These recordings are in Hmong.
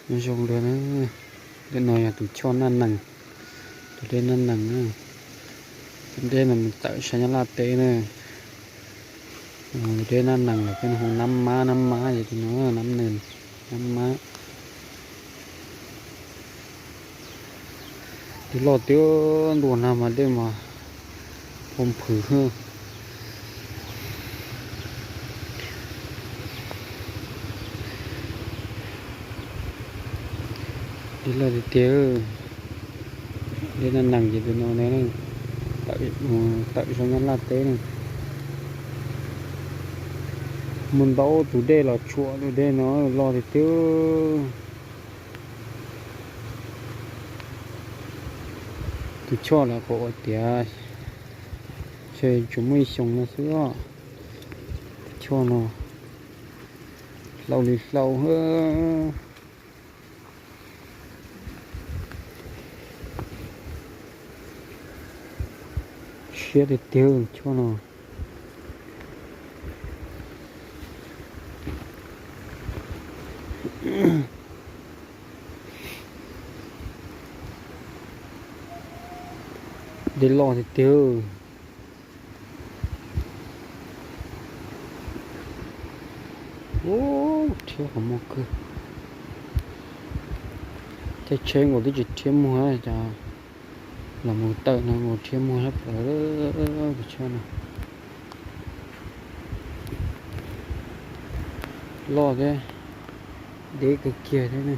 Nyob zoo dua na, ntawm no yog tus choj Naj Nees, tus dej Naj Nees na. Tus dej no mus tawm sab Nyab Laj teb na. Tus dej Naj Nees los peb hu Nab Mab, Nab Mab ces tus no Nab Nees, Nab Mab. Dej loj tiag, ntuj nag mas dej mas phoo phwm. Dej loj tiag tiag. Dej Naj Nees ces tus no na, tawm, tawm sab Nyab Laj teb na. Muaj ntau tus dej los tshuam tus dej no, loj tiag tiag. Tus choj los kuj ua tiav, ntshe tsuas muaj ib xyoo no xwb os. Tus choj no hlau li hlau. Siab tiag tiag choj no. Dej loj tiag tiag. Ub, rhiab qhov muag kawg. Caij tsheb nkaus twb tsis rhiab muag, cas los mus tawm no nkaus rhiab muag sab plaws tus choj no. Loj thiab, deb kawg kiag thiab ne.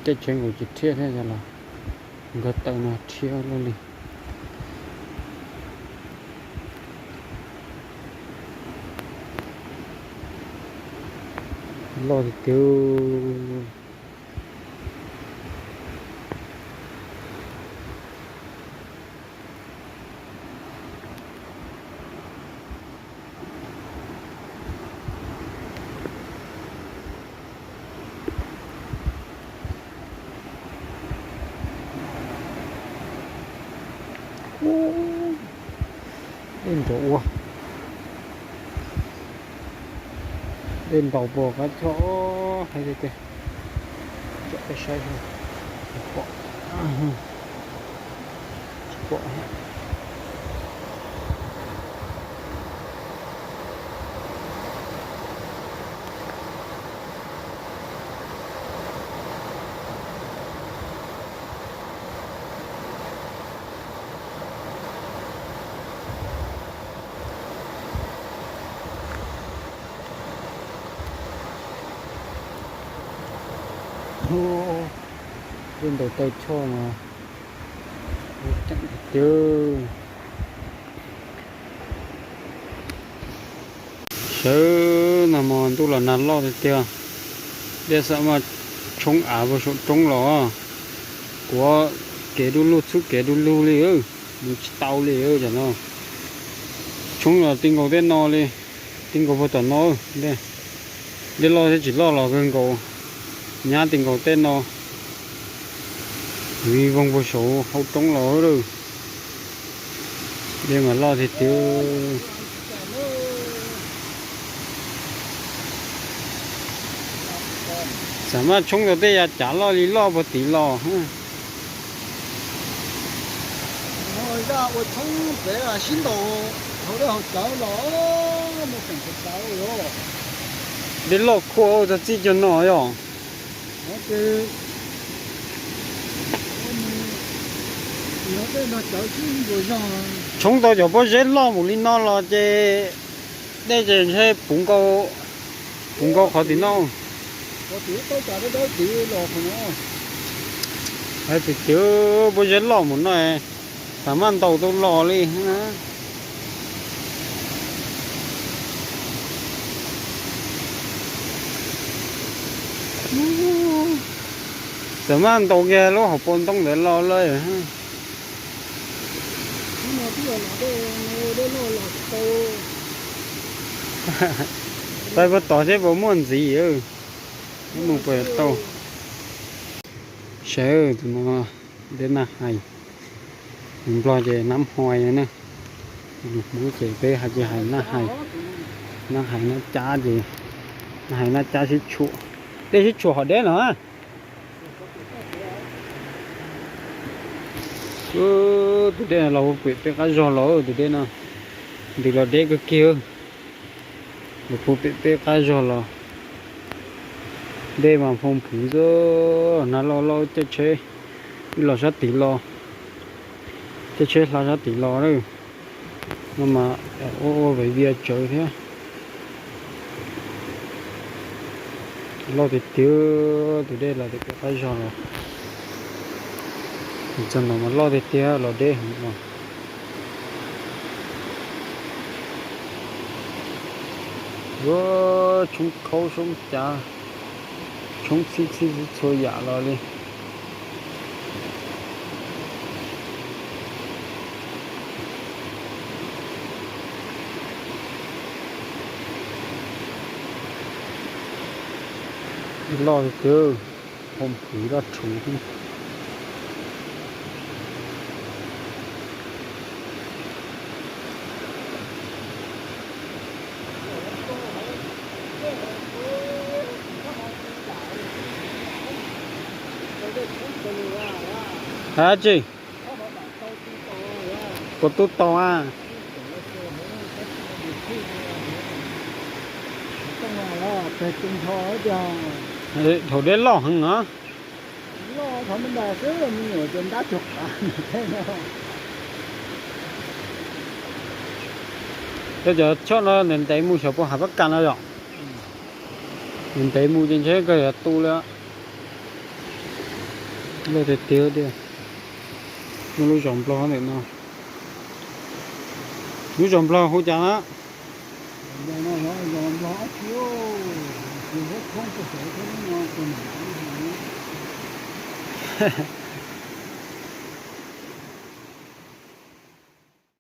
Caij tsheb nkaus tsis rhiab thiab, yog los nkawd tawm no rhiab luaj li. Loj tiag tiag. Dej nrau ua, dej nrau puas qab choj, hais tias saib, tsis pom, tsis pom. Tej ntaus taw choj mas ceev tiag. Sawv nag hmo ntuj los nag loj tiag tiag, dej xam maj tshoob av puag saum roob los, kuav kev du lug txhub kev du lug li, mus tsis tau li cov no. Tshoob los ti nkaus tej no li, ti nkaus puag tom no. Dej loj thiab tsis loj los kawg nkaus, nyab ti nkaus tej no, vij voog puag saum hauv roob los lawm. Dej mas loj tiag tiag. Xam maj tshoob tau tej yav cav loj li loj puag tim los. Dej loj khuaj txog txij cov no yog. Tshoob tau cov pob zeb loj mus li no los ces dej ces ntshe puv nkaus, puv nkaus qhov tim no. Hais tias tias pob zeb loj mus no, xam maj ntaus tau los li. Xam maj ntaus kiag lub hauv paus ntoo ntawd los lawm. Dej loj los tau, Pais puas tom seb puas muaj ntxiv, mus puas tau. Sawv tus no dej naj hais, lus Nplog ces nab hoi na, lus Hmoob ces peb hais ces hais naj hais, naj hais naj cab ces, naj hais naj cab sib tshuam, dej sib tshuam hom deb no. Tus dej no los puag pem peb qab zog los, tus dej no ntws los deb kawg kiag, los puag pem peb qab zog los. Dej mas phoo phwv ntxub, nag loj loj caij tsheb wb los sab tid los, caij tsheb hla sab tid los lawm. No mas ua ua viv vias tsawv thiab. Loj tiag tiag, tus dej los tias peb qab zog los, txog no mas loj tiag tiag los deb heev os. Ua tshoob khaub soob cav, tshoob txhib txhib txhua yam los li. Loj tiag tiag, phoo phwv loj rhuv. Dab tsi? Puas tu tau a? Thaum dej loj heev na. Tej cov choj no ntev ntev mus xyov puas hav pab kas no yom. Ntev ntev mus ces ntshe kawg yuav tu li. Loj tiag tiag tiag. Muaj lub zos Nplog ntawm no. Lub zos Nplog hu cas na?